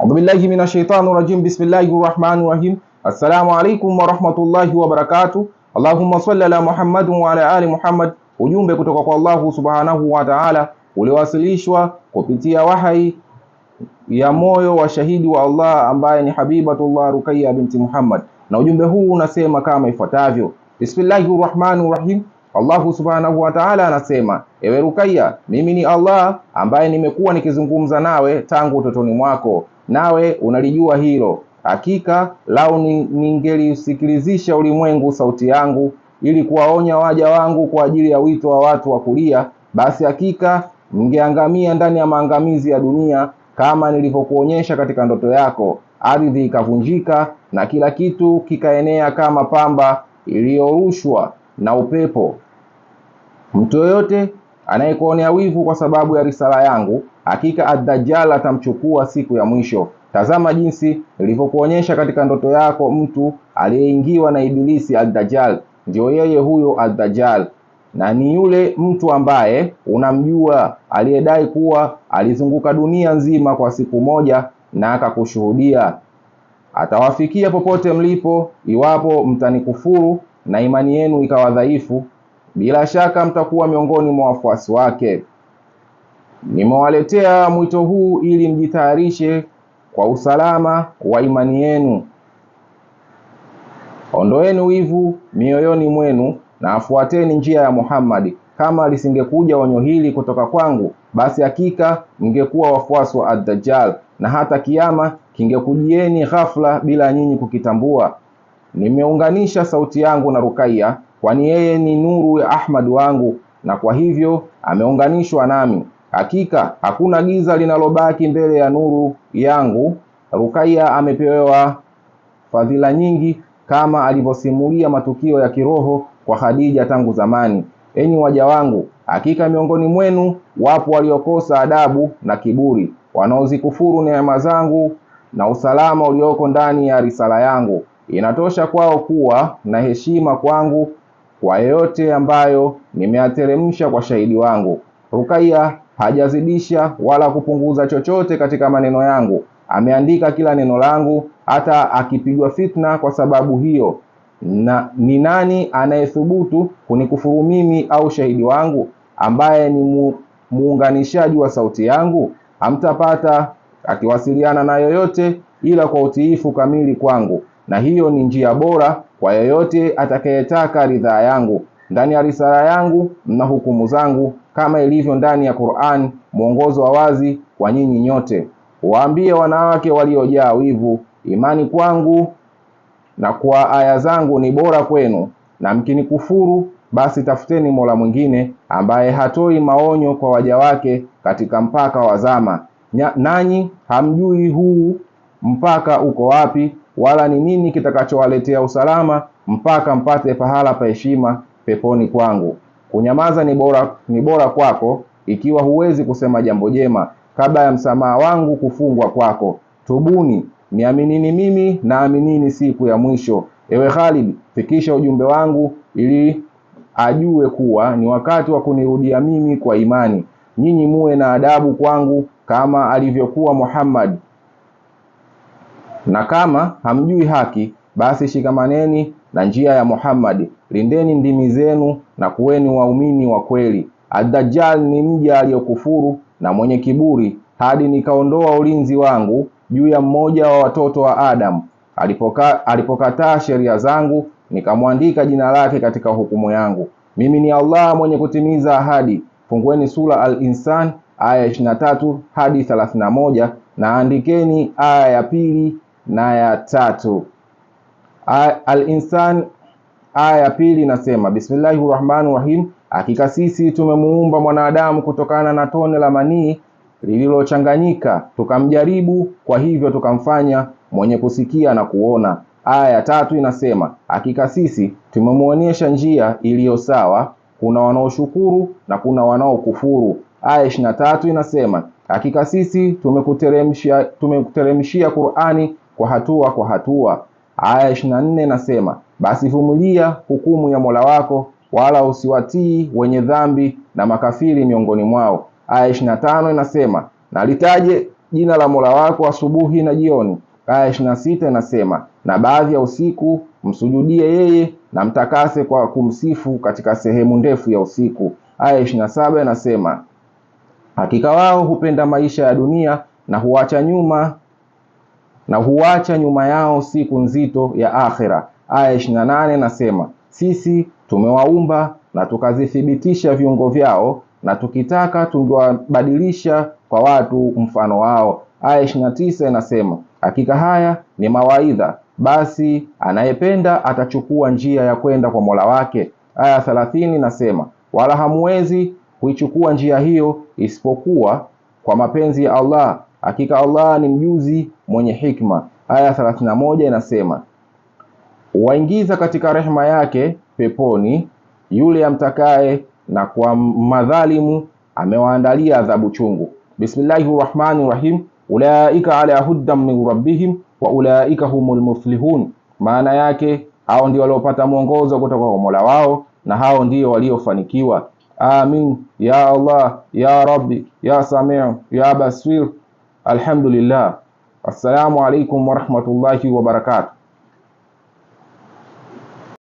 Audhu billahi minashaitani rajim. Bismillahir rahmanir rahim. Assalamu alaikum warahmatullahi wabarakatuh. Allahumma salli ala Muhammad wa ala ali Muhammad. Ujumbe kutoka kwa Allahu subhanahu wa ta'ala uliowasilishwa kupitia wahai ya moyo wa shahidi wa Allah ambaye ni Habibatullah Ruqayya binti Muhammad, na ujumbe huu unasema kama ifuatavyo: Bismillahir rahmanir rahim. Allahu subhanahu wa ta'ala anasema, ewe Ruqayya, mimi ni Allah ambaye nimekuwa nikizungumza nawe tangu utotoni mwako, nawe unalijua hilo. Hakika lau ningeliusikilizisha ulimwengu sauti yangu ili kuwaonya waja wangu kwa ajili ya wito wa watu wa kulia, basi hakika mngeangamia ndani ya maangamizi ya dunia, kama nilivyokuonyesha katika ndoto yako. Ardhi ikavunjika na kila kitu kikaenea kama pamba iliyorushwa na upepo. Mtu yoyote anayekuonea wivu kwa sababu ya risala yangu, hakika ad-Dajjal atamchukua siku ya mwisho. Tazama jinsi nilivyokuonyesha katika ndoto yako mtu aliyeingiwa na ibilisi ad-Dajjal. Ndio yeye huyo ad-Dajjal, na ni yule mtu ambaye unamjua, aliyedai kuwa alizunguka dunia nzima kwa siku moja na akakushuhudia. Atawafikia popote mlipo, iwapo mtanikufuru na imani yenu ikawa dhaifu, bila shaka mtakuwa miongoni mwa wafuasi wake. Nimewaletea mwito huu ili mjitayarishe kwa usalama wa imani yenu. Ondoeni wivu mioyoni mwenu na afuateni njia ya Muhammad. Kama lisingekuja onyo hili kutoka kwangu, basi hakika mngekuwa wafuasi wa ad-Dajjal, na hata kiama kingekujieni ghafla bila nyinyi kukitambua. Nimeunganisha sauti yangu na Ruqayya, kwani yeye ni nuru ya Ahmad wangu, na kwa hivyo ameunganishwa nami. Hakika hakuna giza linalobaki mbele ya nuru yangu. Ruqayya amepewa fadhila nyingi kama alivyosimulia matukio ya kiroho kwa Khadija tangu zamani. Enyi waja wangu, hakika miongoni mwenu wapo waliokosa adabu na kiburi, wanaozikufuru neema zangu na usalama ulioko ndani ya risala yangu. Inatosha kwao kuwa na heshima kwangu kwa yeyote ambayo nimeyateremsha kwa shahidi wangu. Ruqayya hajazidisha wala kupunguza chochote katika maneno yangu. Ameandika kila neno langu, hata akipigwa fitna kwa sababu hiyo. Na ni nani anayethubutu kunikufuru mimi au shahidi wangu ambaye ni muunganishaji wa sauti yangu? Hamtapata akiwasiliana na yoyote ila kwa utiifu kamili kwangu, na hiyo ni njia bora kwa yoyote atakayetaka ridhaa yangu. Ndani ya risala yangu mna hukumu zangu, kama ilivyo ndani ya Qur'an, mwongozo wa wazi kwa nyinyi nyote. Waambie wanawake waliojaa wivu, imani kwangu na kwa aya zangu ni bora kwenu, na mkinikufuru basi tafuteni Mola mwingine ambaye hatoi maonyo kwa waja wake katika mpaka wa zama. Nanyi hamjui huu mpaka uko wapi, wala ni nini kitakachowaletea usalama mpaka mpate pahala pa heshima peponi kwangu. Kunyamaza ni bora kwako ikiwa huwezi kusema jambo jema, kabla ya msamaha wangu kufungwa kwako. Tubuni, niaminini mimi na aminini siku ya mwisho. Ewe Khalid, fikisha ujumbe wangu ili ajue kuwa ni wakati wa kunirudia mimi kwa imani. Nyinyi muwe na adabu kwangu kama alivyokuwa Muhammad, na kama hamjui haki, basi shikamaneni na njia ya Muhammad, lindeni ndimi zenu na kuweni waumini wa kweli. Ad-Dajjal ni mja aliyokufuru na mwenye kiburi, hadi nikaondoa ulinzi wangu juu ya mmoja wa watoto wa Adam. Alipokataa sheria zangu, nikamwandika jina lake katika hukumu yangu. Mimi ni Allah mwenye kutimiza ahadi. Fungueni sura Al-Insan aya 23 hadi 31 na andikeni aya ya pili na ya tatu. Al-Insan aya ya pili inasema, Bismillahir Rahmanir Rahim, hakika sisi tumemuumba mwanadamu kutokana na tone la manii lililochanganyika, tukamjaribu, kwa hivyo tukamfanya mwenye kusikia na kuona. Aya ya tatu inasema, hakika sisi tumemuonyesha njia iliyo sawa, kuna wanaoshukuru na kuna wanaokufuru. Aya 23 inasema, hakika sisi tumekuteremshia Qur'ani kwa hatua kwa hatua. Aya 24 inasema, basi vumilia hukumu ya Mola wako, wala usiwatii wenye dhambi na makafiri miongoni mwao. Aya 25 inasema, na litaje jina la Mola wako asubuhi na jioni. Aya 26 inasema, na baadhi ya usiku msujudie yeye na mtakase kwa kumsifu katika sehemu ndefu ya usiku. Aya 27 inasema, hakika wao hupenda maisha ya dunia na huacha nyuma yao siku nzito ya akhira. Aya 28 inasema, sisi tumewaumba na tukazithibitisha viungo vyao, na tukitaka tungewabadilisha kwa watu mfano wao. Aya 29 inasema, hakika haya ni mawaidha, basi anayependa atachukua njia ya kwenda kwa Mola wake. Aya 30 inasema, wala hamwezi kuichukua njia hiyo isipokuwa kwa mapenzi ya Allah, hakika Allah ni mjuzi mwenye hikma. Aya 31 inasema, waingiza katika rehema yake peponi yule amtakaye, na kwa madhalimu amewaandalia adhabu chungu. Bismillahir Rahmanir Rahim. Ulaika ala hudan min rabbihim wa ulaika humul muflihun. Maana yake hao ndio waliopata mwongozo kutoka kwa Mola wao na hao ndio waliofanikiwa. Amin ya Allah ya Rabbi ya Samiu ya Basir. Alhamdulillah. Assalamu alaikum warahmatullahi wabarakatuh.